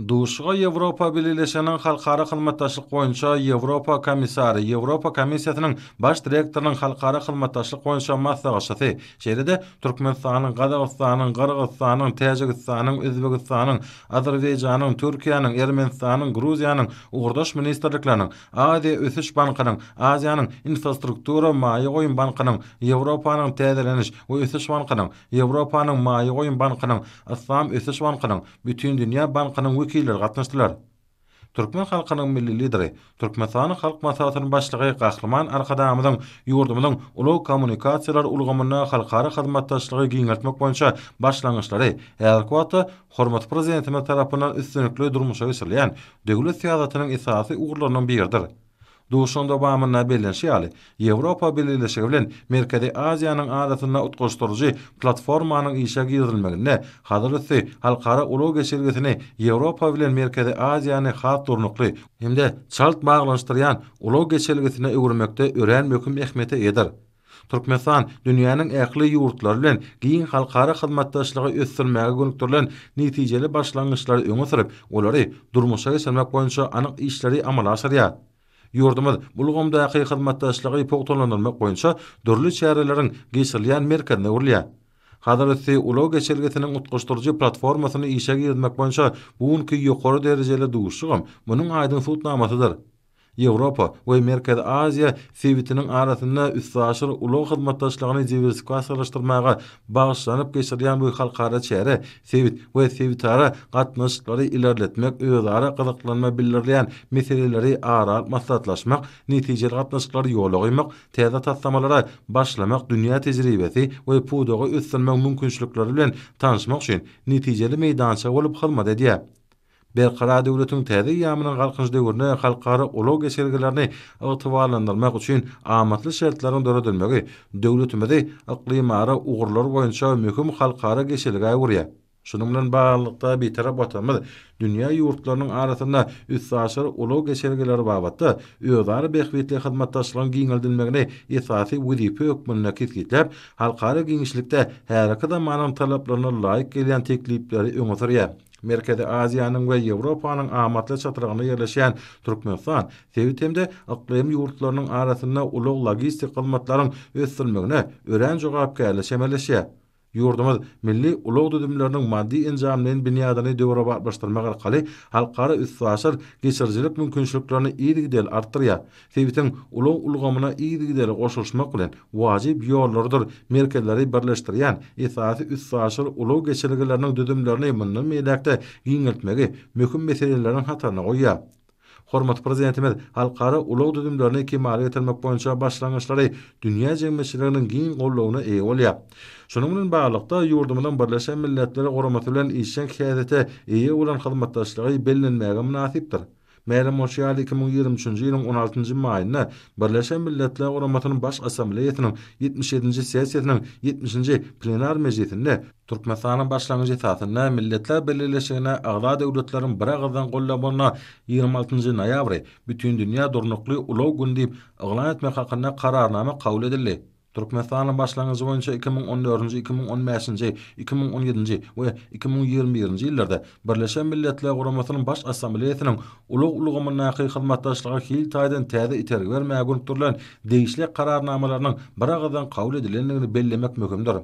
Duşuşyga Ýewropa Bileleşiginiň halkara hyzmatdaşlyk boýunça Ýewropa komissary, Ýewropa Komissiýasynyň Baş direktorynyň halkara hyzmatdaşlyk boýunça maslahatçysy, şeýle-de Türkmenistanyň, Gazagystanyň, Gyrgyzystanyň, Täjigistanyň, Özbegistanyň, Azerbaýjanyň, Türkiýäniň, Ermenistanyň, Gruziýanyň ugurdaş ministrlikleriniň, Aziýa ösüş bankynyň, Aziýanyň infrastruktura maýa goýum bankynyň, Ýewropanyň täzeleniş we ösüş bankynyň, Ýewropanyň maýa goýum bankynyň, Yslam ösüş bankynyň, Bütindünýä bankynyň wekilleri gatnaşdylar. Türkmen halkynyň Milli Lideri, Türkmenistanyň Halk Maslahatynyň Başlygy Gahryman Arkadagymyzyň ýurdumyzyň ulag-kommunikasiýalar ulgamynda halkara hyzmatdaşlygy giňeltmek boýunça başlangyçlary häzirki wagtda hormatly Prezidentimiz tarapyndan üstünlikli durmuşa geçirilýän döwlet syýasatynyň esasy ugurlarynyň biridir. Duşuşygyň dowamynda bellenişi ýaly, Ýewropa Bileleşigi bilen Merkezi Aziýanyň arasynda utgaşdyryjy platformanyň işe girizilmeginde Hazarüsti halkara ulag geçelgesini Ýewropa bilen Merkezi Aziýany has durnukly hem-de çalt baglanyşdyrýan ulag geçelgesine öwürmekde örän möhüm ähmiýete eýedir. Türkmenistan dünýäniň ähli ýurtlary bilen giň halkara hyzmatdaşlygy ösdürmäge gönükdirilen netijeli başlangyçlary öňe sürüp, olary durmuşa geçirmek boýunça anyk işleri amala aşyrýar. Ýurdumyz bu ulgamdaky hyzmatdaşlygy pugtalandyrmak boýunça dürli çäreleriň geçirilýän merkezine öwrülýär. Hazarüsti ulag geçelgesiniň utgaşdyryjy platformasyny işe girizmek boýunça bu günki ýokary derejeli duşuşygam munuň aýdyň subutnamasydyr. Ýewropa we Merkezi Aziýa sebitiniň arasynda üstaşyr ulag hyzmatdaşlygyny diwersifikasiýalaşdyrmaga bagyşlanyp geçirilýän bu halkara çäre sebit we sebitara gatnaşyklary ilerletmek, özara gyzyklanma bildirilýän meseleleri ara alyp maslahatlaşmak, netijeli gatnaşyklary ýola goýmak, täze taslamalara başlamak, dünýä tejribesi we pudagy ösdürmegiň mümkinçilikleri bilen tanyşmak üçin netijeli meýdança bolup hyzmat edýär. Berkarar döwletiň täze eýýamynyň Galkynyş döwründe halkara ulag geçelgelerini ygtybarlandyrmak üçin amatly şertleriň döredilmegi döwletimizi yklymara ugurlar boýunça möhüm halkara geçelgä öwürýär. Şunuň bilen baglylykda, Bitarap Watanymyz dünýä ýurtlarynyň arasynda üstaşyr ulag geçelgeleri babatda özara bähbitli hyzmatdaşlygyň giňeldilmegini esasy wezipe hökmünde kesgitläp, halkara giňişlikde häzirki zamanyň talaplaryna laýyk gelýän teklipleri öňe sürýär. Merkezi Aziýanyň we Ýewropanyň amatly çatrygynda ýerleşýän Türkmenistan sebit hem-de yklym ýurtlarynyň arasynda ulag-logistik hyzmatlaryň ösdürilmegine örän jogapkärli çemeleşýär. Ýurdumyz milli ulag düzümleriniň maddy-enjamlaýyn binýadyny döwrebaplaşdyrmak arkaly halkara üstaşyr geçirijilik mümkinçiliklerini yzygiderli artdyrýar. Sebitiň ulag ulgamyna yzygiderli goşulyşmak bilen, wajyp ýollarydyr merkezleri birleşdirýän esasy üstaşyr ulag geçelgeleriniň düzümlerini mundan beýläk-de giňeltmegi möhüm meseleleriň hataryna goýýar. Hormatly Prezidentimiz halkara ulag düzümlerini kemala getirmek boýunça başlangyçlary dünýä jemgyýetçiliginiň giň goldawyna eýe bolýar. Şunuň bilen baglylykda, ýurdumyzyň Birleşen Milletler Guramasy bilen işjeň häsiýete eýe bolan hyzmatdaşlygy bellenmäge mynasypdyr. Mälim bolşy ýaly, 2023-nji ýylyň on altynjy maýynda Birleşen Milletler Guramasynyň Baş Assambleýasynyň ýetmiş ýedinji sessiýasynyň ýetmişinji plenar mejlisinde Türkmenistanyň başlangyjy esasynda Milletler Bileleşigine agza döwletleriň biragyzdan goldamagynda 26 nji noýabry Bütindünýä durnukly ulag güni diýip yglan etmek hakynda Kararnama kabul edildi. Türkmenistanyň başlangyjy boýunça 2014-nji, 2015-nji, 2017-nji we 2021-nji ýyllarda Birleşen Milletler Guramasynyň Baş Assambleýasynyň ulag ulgamyndaky hyzmatdaşlyga hil taýdan täze itergi bermäge gönükdirilen degişli Kararnamalarynyň biragyzdan kabul edilendigini bellemek möhümdir.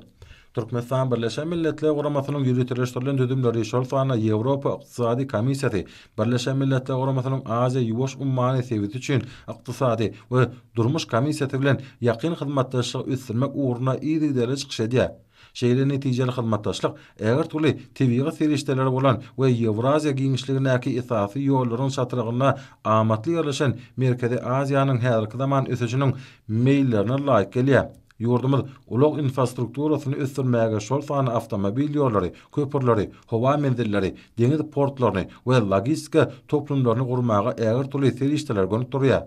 Türkmenistan Birleşen Milletler Guramasynyň ýöriteleşdirilen düzümleri, şol sanda Ýewropa Ykdysady Komissiýasy, Birleşen Milletler Guramasynyň Aziýa-Ýuwaş ummany sebiti üçin Ykdysady we durmuş komissiýasy bilen ýakyn hyzmatdaşlygy ösdürmek ugrunda yzygiderli çykyş edýär. Şeýle netijeli hyzmatdaşlyk ägirt uly tebigy serişdeleri bolan we Ýewraziýa giňişligindäki esasy ýollaryň çatrygynda amatly ýerleşen Merkezi Aziýanyň häzirki zaman ösüşiniň meýillerine laýyk gelýär. Ýurdumyz ulag infrastrukturasyny ösdürmäge, şol sanda awtomobil ýollary, köprüleri, howa menzilleri, deňiz portlaryny we logistika toplumlaryny gurmaga ägirt uly serişdeleri gönükdirýär.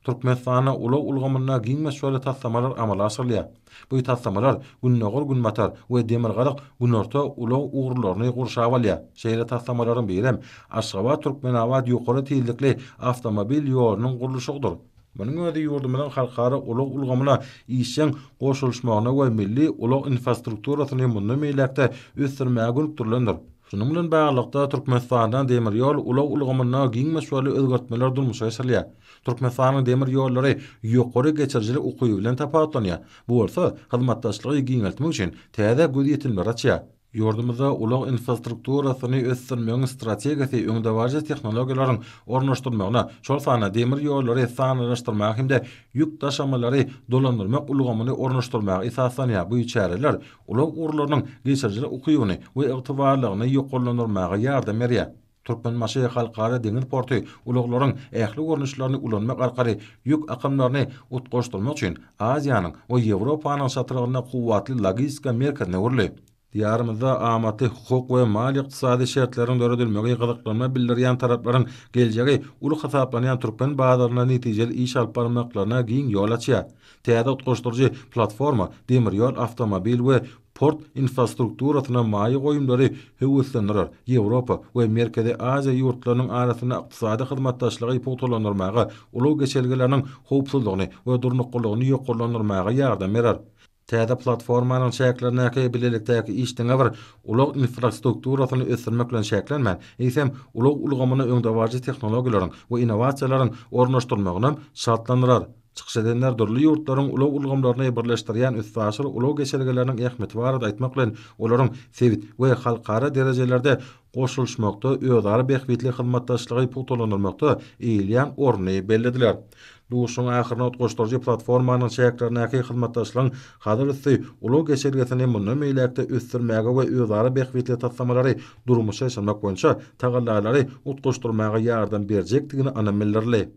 Türkmenistanda ulag ulgamynda giň möçberli taslamalar amala aşyrylýar. Bu taslamalar Gündogar-Günbatar we Demirgazyk-Günorta ulag ugurlaryny gurşap alýar. Şeýle taslamalaryň birem Aşgabat-Türkmenabat ýokary tizlikli awtomobil ýolunyň gurluşygydyr. Munuň özi ýurdumyzyň halkara ulag ulgamyna işjeň goşulyşmagyna we milli ulag infrastrukturasyny mundan beýläk-de ösdürmäge gönükdirilendir. Şunuň bilen baglylykda, Türkmenistanda demir ýol ulag ulgamynda giň möçberli özgertmeler durmuşa geçirilýär. Türkmenistanyň demir ýollary ýokary geçirijilik ukyby bilen tapawutlanýar. Bu bolsa hyzmatdaşlygy giňeltmek üçin täze gözýetimleri açýar. Ýurdumyzda ulag infrastrukturasyny ösdürmegiň strategiýasy öňdebaryjy tehnologiýalaryň ornaşdyrylmagyna, şol sanda demir ýollary sanlylaşdyrmaga hem-de ýük daşamalary dolandyrmak ulgamyny ornaşdyrmaga esaslanýar. Bu çäreler ulag ugurlarynyň geçirijilik ukybyny we ygtybarlylygyny ýokarlandyrmaga ýardam berýär. Türkmenbaşy Halkara deňiz porty ulaglaryň ähli görnüşlerini ulanmak arkaly ýük akymlaryny utgaşdyrmak üçin Aziýanyň we Ýewropanyň çatrygynda kuwwatly logistika merkezine öwrüldi. Diýarymyzda amatly hukuk we maliýe-ykdysady şertleriň döredilmegi gyzyklanma bildirýän taraplaryň geljegi uly hasaplanýan türkmen bazarynda netijeli iş alyp barmaklaryna giň ýol açýar. Täze utgaşdyryjy platforma demir ýol, awtomobil we port infrastrukturasyna maýa goýumlary höweslendirer, Ýewropa we Merkezi Aziýa ýurtlarynyň arasynda ykdysady hyzmatdaşlygy pugtalandyrmaga, ulag geçelgeleriniň howpsuzlygyny we durnuklylygyny ýokarlandyrmaga ýardam berer. Täze platformanyň çäklerindäki bilelikdäki iş diňe bir ulag infrastrukturasyny ösdürmek bilen çäklenmän, eýsem, ulag ulgamyna öňdebaryjy tehnologiýalaryň we innowasiýalaryň ornaşdyrylmagynam çaltlandyrar. Çykyş edenler dürli ýurtlaryň ulag ulgamlaryny birleşdirýän üstaşyr ulag geçelgeleriniň ähmiýeti barada aýtmak bilen, olaryň sebit we halkara derejelerde goşulyşmakda özara bähbitli hyzmatdaşlygy pugtalandyrmakda eýeleýän ornuny bellediler. Duşuşygyň ahyrynda utgaşdyryjy platformanyň çäklerindäki hyzmatdaşlygyň Hazarüsti ulag geçelgesini mundan beýläk-de ösdürmäge we özara bähbitli taslamalary durmuşa geçirmek boýunça tagallalary utgaşdyrmaga ýardam berjekdigine ynam bildirildi.